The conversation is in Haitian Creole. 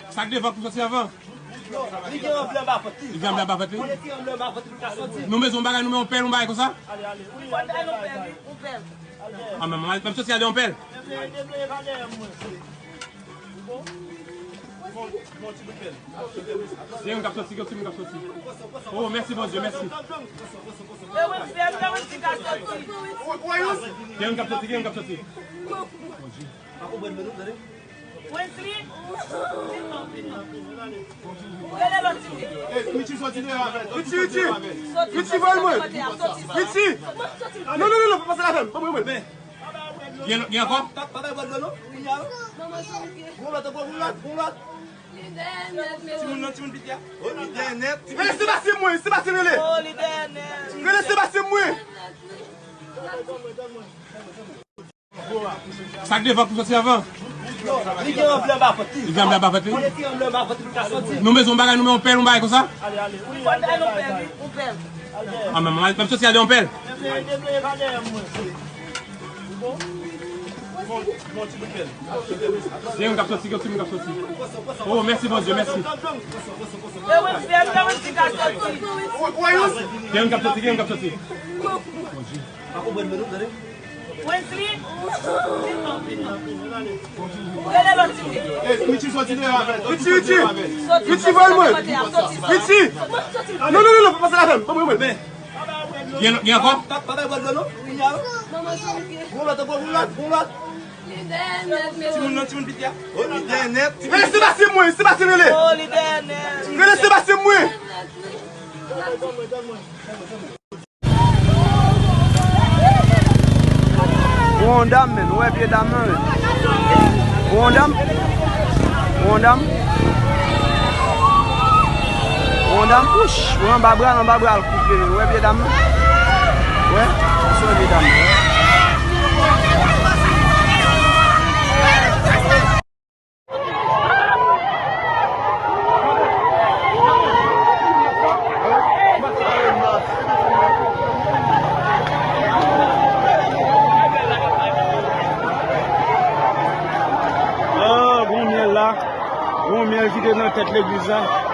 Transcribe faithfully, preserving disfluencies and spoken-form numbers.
Sa k devan pou soti anvan. Li gen anvle anba vant li. Li gen anvle anba vant li. Li gen anvle anba vant li pou l ka soti. Nou bezwen yon bagay, nou men yon pèl, yon bagay konsa. Ale, ale. Wi, ale, ale. A, men, men, men soti al de yon pèl. Se yon k ap soti, yon timoun k ap soti. Oh, mèsi, Bondye, mèsi. Gen yon k ap soti, gen yon k ap soti. Wesley, vin non, vin non. Rele lòt timoun. Richie, Richie. Richie, voye l mwen. Richie. Non, non, non, non, pa pase avè m. Ban mwen, mwen. Gen, gen ankò? Pa bay bòdlo non. Gon lòt ankò, gon lòt, gon lòt. Timoun nan, timoun piti a. Rele Sebastien mwen, Sebastien rele. Rele Sebastien mwen. Sa k devan pou soti anvan. Li gen anvle anba vant li. Li gen anvle anba vant li. Li gen anvle anba vant li pou l ka soti. Nou bezwen yon bagay, nou men yon pèl, yon bagay konsa. Ale, ale. Wi, ale, ale. A, men, men, men soti al de yon pèl. Gen yon k ap soti, gen yon timoun k ap soti. Oh, mèsi, Bondye, mèsi. Gen yon k ap soti, gen yon k ap soti. Wesley, vin non, vin non. Rele lòt timoun. Richie, Richie. Richie, voye l mwen. Richie. Non, non, non, non, pa pase avè m. Ban mwen, mwen. Gen, gen ankò? Pa, pa bay bòdlo non. Gon lòt ankò, gon lòt, gon lòt. Timoun nan, timoun piti a. Rele Sebastien mwen, Sebastien rele. Rele Sebastien mwen. Won dam, men, ou wè pye dam nan, men. Won dam. Won dam. Won dam, wouch, wè anba bra l, anba bra l koupe, men. Ou wè pye dam nan? Wè, ou wè pye dam nan, wè. Ah, gon myèl la. Gon myèl ki te nan tèt legliz la.